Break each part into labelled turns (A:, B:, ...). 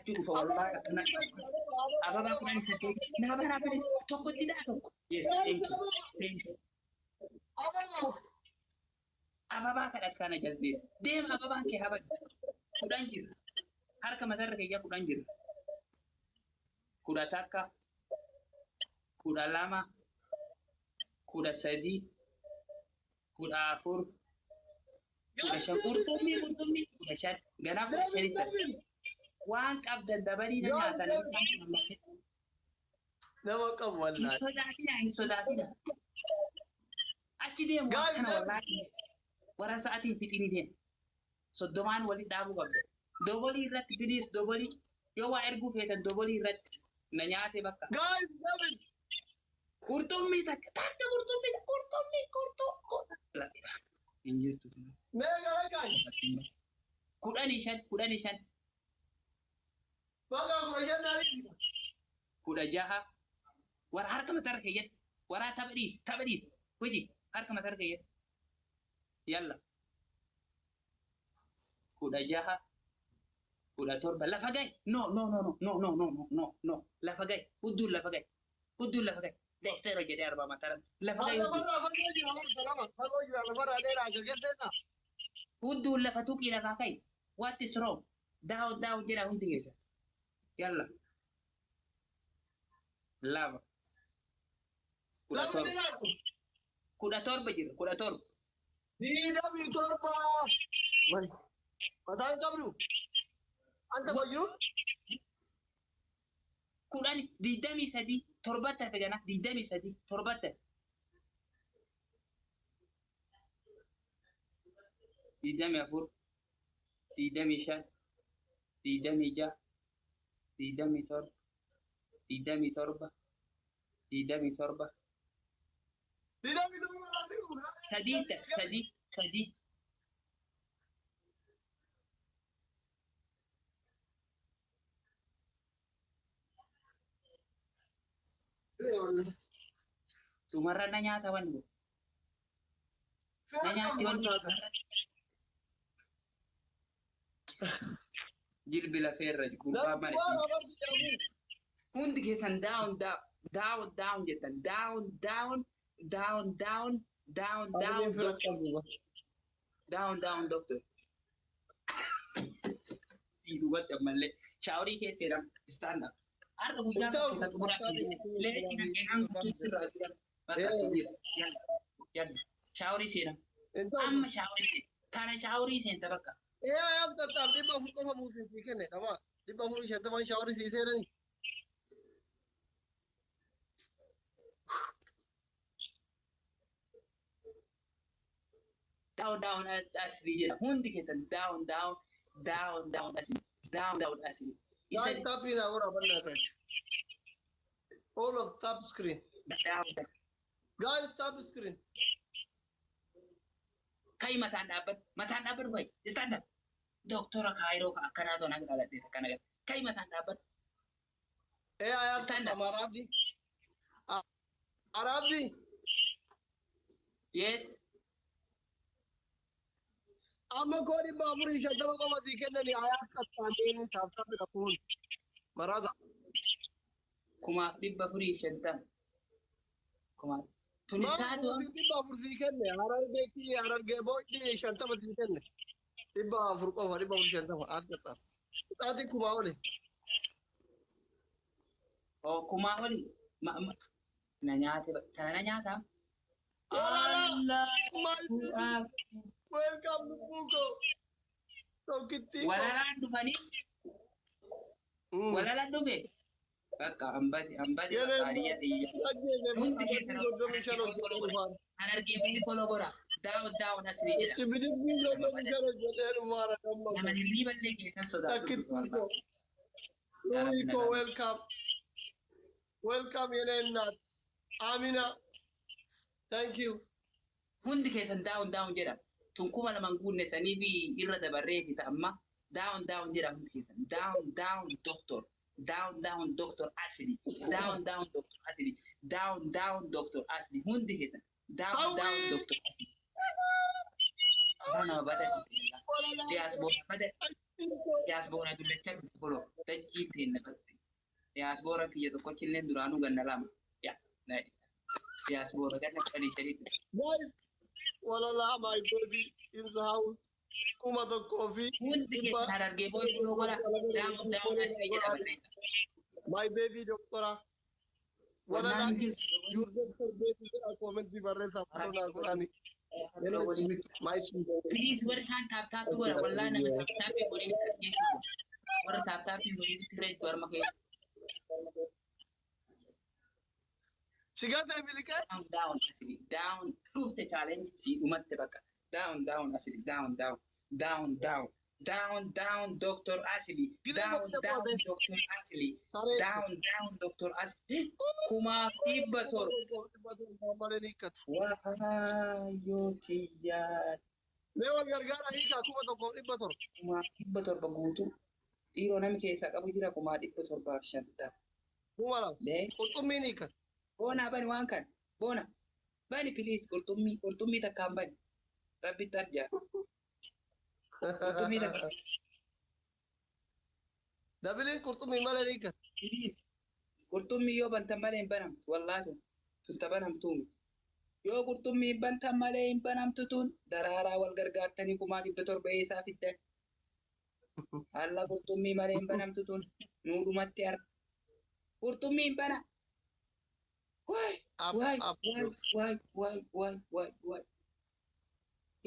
A: kadhachuu dhufa wallaahi akkana. Ababaa 18. Naa banaa please. Tokkotti dhaa tokko. Yes, thank you. Thank you. Ababaa kadhat kana jaldeessa. Deema ababaan kee habadu. 10 jira. Harka matarra keeyyaa 10 jira. 11, 12, 13, 14, 15, qurxummii qurxummii 15, ganaa 15tti waan qabdan dabalii na nyaatan.
B: Nama qabu
A: Hin
B: wallaahi.
A: sodaatina, hin sodaatina. Achi deemu
B: Guys,
A: akkana wallaahi. Warra sa'aatiin fixini deemu. 30n walitti dhaabuu qabda. Dobolii irratti please dobolii. Yoo waa erguu feetan dobolii irratti na nyaate bakka.
B: Guys, double.
A: Qurxummii takka takka qurxummii qurxummii qurxummii. Hin jirtu.
B: Meeqa guys?
A: 15, 15.
B: Bakka 15 naanii.
A: 16. Warra harka matarra keeyyatti. Warra tapha dhiisi tapha dhiisi. Hojii harka matarra keeyyatti. Yalla. 16. 17 lafa gahi. No no no no no no no no no no lafa gahi. Hudduun lafa gahi. Hudduun lafa gahi. Deeftera jedhee arbaa matarra. Lafa gahi hudduun.
B: Lafarraa fagoo jira warra lama. Fagoo jira lafarraa dheeraa gaggeesseessa.
A: Hudduun lafa tuqii lafaa ka'i. What is wrong? Down down jedha hundi keessa. Yalla. 2.
B: Lama
A: 17.
B: dheeraa.
A: 17 jira 17.
B: 27. Wai. Mataan qabdu. Anta fayyuu?
A: 10, 23, torbatti hafe ganaa 23, torbatti hafe. 24, 25, 26, 27, 27, 27.
B: 27.
A: Sadii sadii sadii. Sumarra na nyaata wanni kun. Na nyaatti wanni. Jilbi lafeerra gurbaa mana. Hundi keessan down down down down jettan down down down down down down doctor down down doctor. Si dhugatti ammallee showerii keessa jedhama stand up. Har'a guyyaa tokko xumuraa leenci kan kee hanguutu sirraa jira. Bakka si jira. Yalla yalla showerii seena. Amma showerii seena. Kana showerii seenta bakka.
B: Ee ayaaf tattaaf 400 qofa buusee sii kenne dhama. 450 showerii sii seenani.
A: Down down asii jedha. Hundi keessan down down down down asii down down asii.
B: Guys, tap in our abandon. All of tap screen.
A: Down.
B: Guys, tap screen.
A: Kai mataan dhaabbadhu. Mataan dhaabbadhu kai. Stand up. Doktora Kaayiroo akkanaa toon akka dhaladhee akkana gara. Kai mataan dhaabbadhu.
B: Ee ayaaf
A: Stand up.
B: tattaaf Arabdi. Arabdi.
A: Yes.
B: Amma koo 450 qofa sii kennani ayaaf tattaamee taaf taphni kun. Maraata.
A: 1450. Kumaaf. Tuni saatu
B: 400 sii kenne harargee kiyya harargee booddi 50 sii kenne. 400 qofa 450 as tattaaf. Sa'aatiin kumaa oli.
A: Oh kumaa oli. Na nyaate tana na nyaata.
B: Walala.
A: Allah.
B: Welcome lubbuu koo. Tokkittii koo.
A: Walalaan dhufanii walalaan dhufe. Bakka hambati hambati baadiyyaa xiyya. Hundi keessan
B: 35 hojjetee dhufaara.
A: Harargee hundi follow godha. Down down asii jedha.
B: Sibidirbii 35 hojjetee dhufaara damma.
A: Nama hirriiballee keessan sodaatu.
B: Takkittii koo. Luuyi koo welcome. Welcome የኔ እናት Amina. Thank you.
A: Hundi keessan down down jedha. Tun 2000 guunne sanii fi irra dabarree fi amma down down jedha hundi keessan. Down down doctor. Down down doctor Asli. Down down doctor Asli. Down down doctor Asli. Hundi keessan. Down down
B: Hawwi!
A: doctor Asli. Nama bada. Diyaaspoora bada. Diyaaspoora dullachaa dhufte koloo dachii ittiin nafatti. Diyaaspoora kiyya tokkochillee duraanuu ganna lama. Yaa diyaaspoora ganna 15 dhufe.
B: Guys, walala my baby in the house. Kuma tokkoo fi
A: Hundi keessa Harargee Boy kunoo godha. Down down Asli jedha barreessa.
B: My baby doctora. Walala is your doctor baby jedha commentii barreessaa fuudhaa godhani. My sweet.
A: Please warri kaan tap tap godha. Wallaa nama tap tap godhanii as geessu. Warra tap tap godhanii reechu harma keessa.
B: Sigaatee biliqee?
A: Down down Asli down dhufte challenge si dhumatte bakka. Down down Asli down down down down down down Doctor Asli down down Doctor Asli down down Doctor Asli 1700.
B: Malee ni hiikkatu.
A: Waayyoo tiyyaa.
B: Mee wal gargaara hiikaa 1700.
A: 1700 guutuu. Dhiiroo namni keessaa qabu jira 750,000.
B: 2000.
A: Lee.
B: Qurxummiin hiikkatu.
A: Boona bani waan kana. Boona. Bani please qurxummii qurxummii takkaan bani. Rabbitti arjaa. Qurxummii takka.
B: Dabiliin qurxummii malee ni hiikkatu.
A: Please. Qurxummii yoo bantan malee hin banamtu. Wallaahi tun. Tun ta banamtuu miti. Yoo qurxummii bantan malee hin banamtu tun daraaraa wal gargaartanii 1700 eessaa fiddan. Alla qurxummii malee hin banamtu tun nuudhumatti arga. Qurxummii hin bana. Waay waay waay waay waay waay waay waay.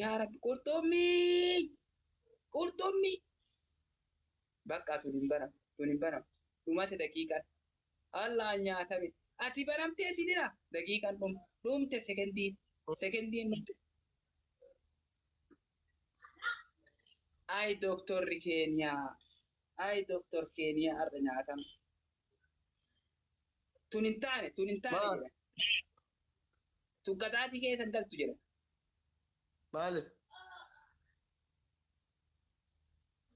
A: Yaa Rabbi qurxummii qurxummii. Bakka tun hin banamtu tun hin banamtu. Dhumate daqiiqaan. Allaan nyaatame. Ati banamtee si bira daqiiqaan dhumte dhumte sekendiin sekendiin dhumte. Ay doktorri keeniyaa ay doktor keeniyaa har'a nyaatame. Tun hin taane tun hin taane jedha. Tun qaxaatii keessa hin galtu jedha.
B: Maali?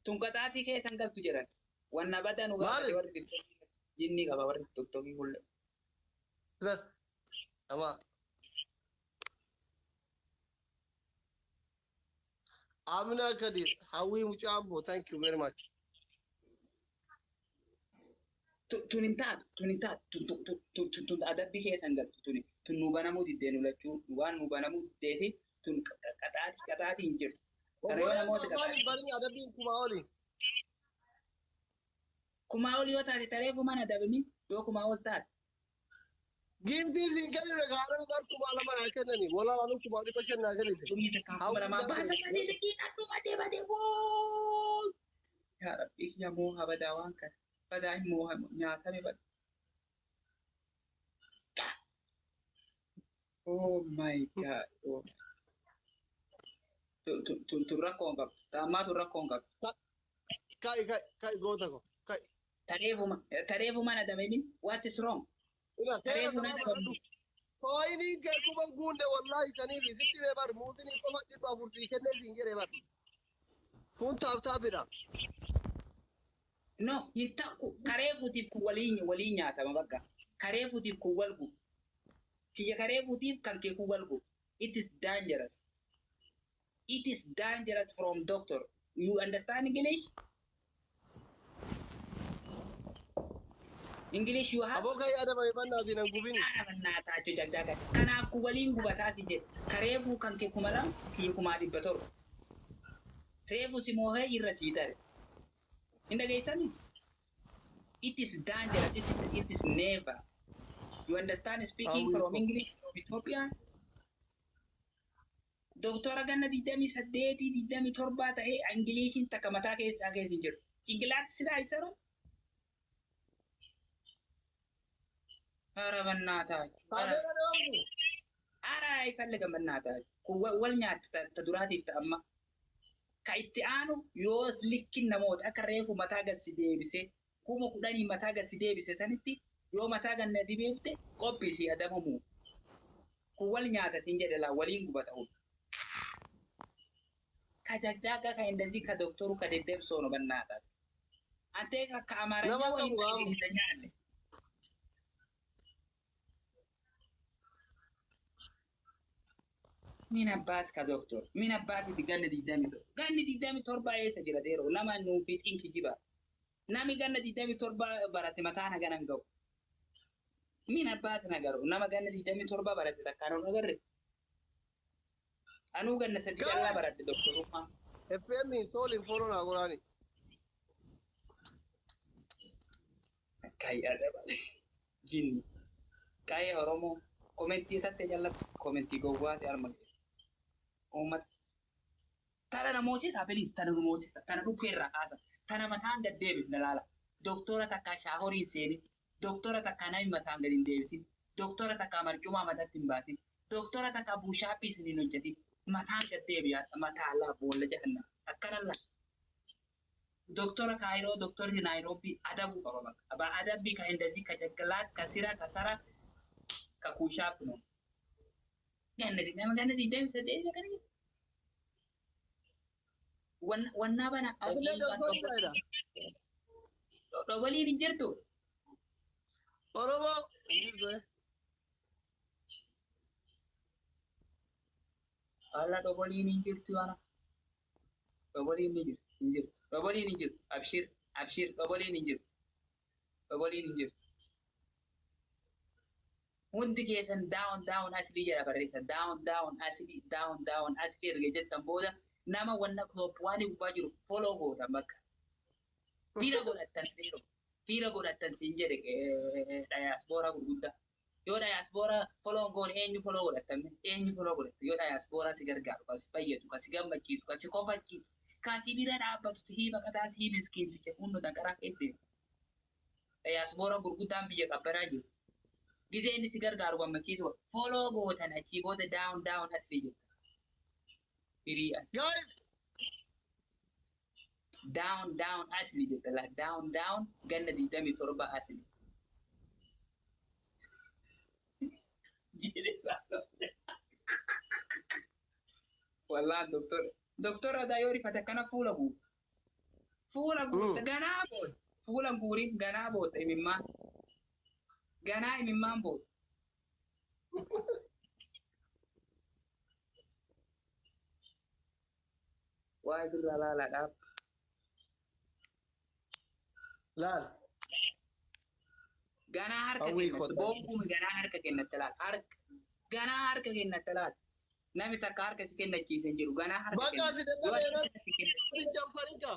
A: Tun qaxaatii keessa hin galtu jedhan. Wanna badaa nu gaafate warri tiktokii jinni qaba warri tiktokii kulle.
B: Bas. Ama. Amina Kadir, Hawwi Mucambo, thank you very much.
A: Tun hin taatu tun hin taatu tun tun tun tun adabbii keessa hin galtu tuni tun nu banamuu diddee nu lachuu waan nu banamuu diddee fi tun qaxaatii qaxaatii hin jirtu. Kana yoo namoota
B: Obboleessa afaan hin barin adabbiin kumaa oli.
A: Kumaa ol yoo taate tareefu mana adabamin yoo kumaa ol taate.
B: Giiftiin siin kennine gaaraan bar 2000 naa kennani. Walaa anu 1500 naa kennite.
A: Dhumni takkaan 2000 baasa badee daqiiqaan dhumatee badee woo. Yaa Rabbi kiyya mooha badaa waan kana. Badaa hin mooha nyaatame bada. Oh my God. Oh. Tun tun rakkoo hin qabdu. Taammaa tun rakkoo hin qabdu.
B: Kai kai kai goota ko. Kai.
A: Tareefuma tareefuma na adabamin what is wrong?
B: Ila seera
A: Tareefuma na
B: sababa
A: adabamin.
B: Kooyiniin kee kuma guunne wallaahi saniif sitti bee bar muuzinii qofa 400 sii kennee siin jedhe bar. Kun tap tapidha.
A: No, hin ta'u kareefuutiif kun waliin waliin nyaatama bakka. Kareefuutiif kun wal gubu. Kiyya kareefuutiif kan kee kun wal gubu. It is dangerous. It is dangerous from doctor. You understand English? English you have?
B: Aboo kai adabame bannaatiin hin gubini.
A: Kana bannaataa jecha kanaaf kun waliin gubataa si jedhe. Kareefuu kan kee 2000 kiyya 1700. Reefu si moohee irra sii tare. Hin dhageessanii? It is dangerous. It is never. You understand speaking from English from Ethiopia? Doktora ganna 28 27 ta'ee Ingiliishiin takka mataa keessaa keessa hin jiru. Cinqilaatti silaa isaru? Ara bannaataa.
B: Taateera deemtu.
A: Ara ifallega bannaataa. Kun wal nyaatti ta duraatiif ta amma. Ka itti aanu yoo likkin namoota akka reefu mataa gad si deebise 10,000 mataa gad si deebise sanitti yoo mataa gad na dibeefte qophii si adabamuuf. Kun wal nyaata siin jedhe laa waliin gubata kun. Ka jajjaaqa ka እንደዚህ ከዶክተሩ ከደደብሶ ነው በእናትህ አንተ ከአማርኛ
B: Nama
A: ወይም
B: qabu qaama.
A: ከእንግሊዝኛ አለ። Min abbaati ka doktor. Min abbaati ganna 27. Ganni 27 eessa jira deeroo nama nuuf fixiin kijiba. Nami ganna 27 barate mataan hagana hin ga'u. Min abbaati na garuu nama ganna 27 barate takkaan hin agarre. Anuu ganna 3 callaa baradhe doktorummaa.
B: FM sooliin follow naa godhaani.
A: Kai adaba. Jinni. Qaa'ee Oromoo komentii tatte jallatu komentii gowwaati arma. Uummata. Tana na moosisa please, tana nu moosisa, tana dhukkee irraa kaasa, tana mataan gad deebifna laala. Doktora takkaa shaahorii hin seenin, doktora takkaa nami mataan gad hin deebisin, doktora takkaa marcumaa matatti hin baasin, doktora takkaa buushaappii isin hin hojjetin, mataan gad deebi'a mataa laa boolla jahannam. Akkana laa. Doktora Kaayiroo, doktorri Naayiroobii adabuu qaba bakka. Abaa adabbii ka indazii ka jaggalaat ka sira ka sara ka kuushaap no. Ganna 20 ganna 28 kana jedhu. Wannaa bana.
B: Atillee doktorii dha.
A: Dhoboliin hin jirtu.
B: Oromoo hin jirtu.
A: Alla dhoboliin hin jirtu ana. Dhoboliin ni jirtu hin jirtu. Dhoboliin hin jirtu. Abshir abshir dhoboliin hin jirtu. Dhoboliin hin jirtu. Hundi keessan down down Aslii jedha barreessa. Down down Aslii, down down Aslii erga jettan booda nama wanna top waan gubbaa jiru follow gootan bakka. Fiira godhattan seeroo. Fiira godhattan siin jedhe diaspora gurguddaa. Yoo diaspora follow goone eenyu follow godhattan, eenyu follow godhatta yoo diaspora si gargaaru, kan si fayyadu, kan si gammachiisu, kan si kofachiisu, kan si bira dhaabbatu, si baqataa, si miskiinticha hundi danqaraa keetti. Diaspora gurguddaan biyya qabbanaa jiru. Gizee inni si gargaaru gammachiisu follow gootan, achii booda down down Aslii jirta. Firii as.
B: Guys,
A: Down down Aslii jirta la, down down ganna 27 Aslii. Jedhe. Wallaan doktor doktor adaa yoo rifate akkana fuula guuru. Fuula guurta ganaa booda fuula guurin ganaa booda imimmaan. Ganaa imimmaan booda. Waa irraa laalaadhaaf.
B: Laal.
A: Ganaa harka
B: Hawwii
A: kennatti.
B: kottaa.
A: Boonkuun ganaa harka kennatti laata. Harka ganaa harka kennatti laata. Namni takka harka si kennachiise hin jiru. Ganaa harka
B: Bakka
A: kennatti.
B: ati dadhabee
A: Yoo harka si kennatti.
B: Jamfarinka.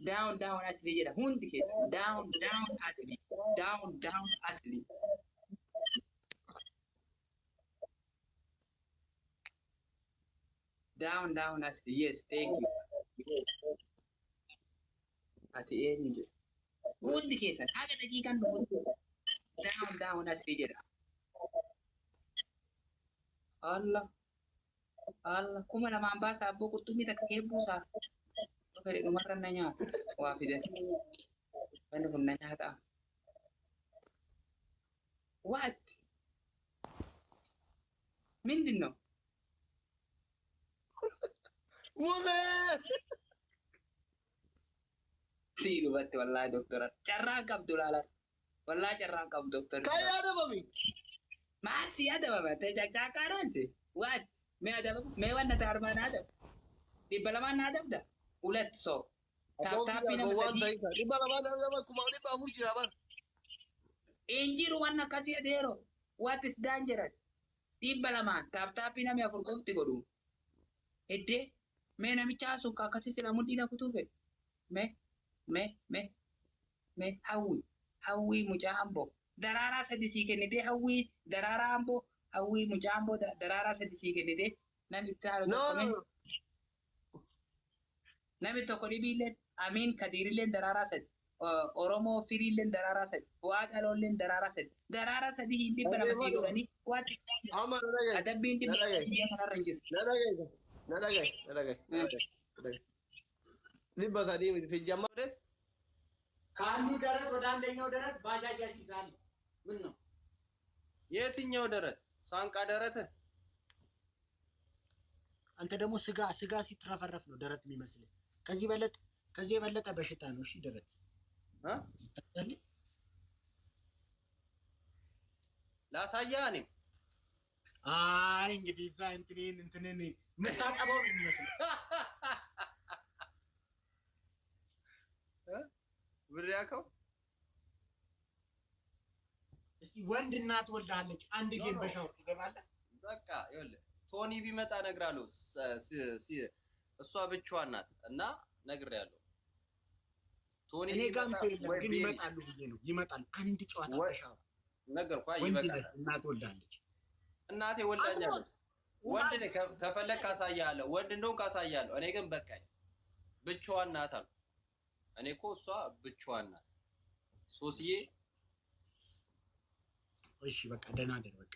A: Down down Asli jedha hundi keessa. Down down Asli. Down down Asli. Down down Asli. Yes, thank you. Ati eenyu jedha. Hundi keessan haga daqiiqaan dhufutti. Down down Asli jedha. Allah. Allah 2000 baasaa abboo qurxummii takka kee buusaa. Fedhe dhumarra na nyaata. Waa fide. Wanni kun na nyaata. What? ምንድን ነው?
B: Wumee!
A: Sii dhufatti wallaahi doktora. Carraan qabdu laala. Wallaahi carraan qabdu doktora.
B: Kan yaadamami.
A: Maal si adabama? Caccaaqqaadhaanti. What? Mee adabama? Mee wanna ta'e armaan adab? 200 na adabda? ሁለት ሰው tap taappii nama
B: Gowwaan
A: 3
B: ta'isa. 200 adabama 1400 jira bar.
A: Injiru waan akkasii adeero. What is dangerous? 200 tap taappii namni 4 qofti godhu. Heddee mee namicha sun akkasii sila mudhii na kutuu fedhe. Mee mee mee mee Hawwii, Hawwii mucaa Amboo daraaraa 3 sii kennitee, Hawwii daraaraa Amboo, Hawwii mucaa Amboo daraaraa 3 sii kennitee namni itti haala
B: No,
A: tokko
B: no,
A: mee
B: no.
A: Namni tokko dhibiilleen Amiin Kadiirilleen daraaraa 3, Oromoo Firiilleen daraaraa 3, Fu'aad Aloolleen daraaraa 3, daraaraa 3 hin 200 sii godhanii what is dangerous?
B: Amma na dhagaye.
A: Adabbiin
B: Na
A: 200
B: dhagaye.
A: biyya kanarra hin jiru.
B: Na dhagaye. Na dhagaye. Na dhagaye. Na dhagaye. Na dhagaye. 300 miti sijjamma.
C: ከአንዱ ደረት ወደ አንደኛው ደረት ባጃጅ ያስይዛል። ምን ነው?
D: የትኛው ደረት? ሳንቃ ደረት?
C: አንተ ደግሞ ስጋ ስጋ ሲትረፈረፍ ነው ደረት የሚመስልህ። ከዚህ በለጥ ከዚህ የበለጠ በሽታ ነው። እሺ ደረት
D: እ?
C: ታውቃለህ?
D: ላሳያ እኔም
C: አይ እንግዲህ እዛ እንትኔን እንትንን የምታጠበው ነው የሚመስለው።
D: ብር ያከው
C: እስቲ ወንድ እናት ወልዳለች። አንድ game በሻወር ትገባለህ?
D: በቃ ይኸውልህ ቶኒ ቢመጣ እነግራለሁ። እሷ ብቻዋን ናት እና እነግርሃለሁ። ቶኒ
C: እኔ ጋም
D: ቢመጣ
C: ሰው የለም
D: ወይ
C: ግን
D: ቤሪ
C: ይመጣሉ ብዬ ነው። ይመጣሉ። አንድ ጨዋታ በሻወር
D: ነገርኩህ።
C: ወንድ
D: ይበቃል።
C: ነስ እናት ወልዳለች።
D: እናቴ ወልዳኛለች። ወንድ ነህ፣ ከፈለክ አሳይሃለሁ። ወንድ እንደሆንክ አሳይሃለሁ። እኔ ግን በቃኝ። ብቻዋን ናት አልኩ። እኔ እኮ እሷ ብቻዋን ናት። ሶስዬ
C: እሺ በቃ ደህና ደር በቃ።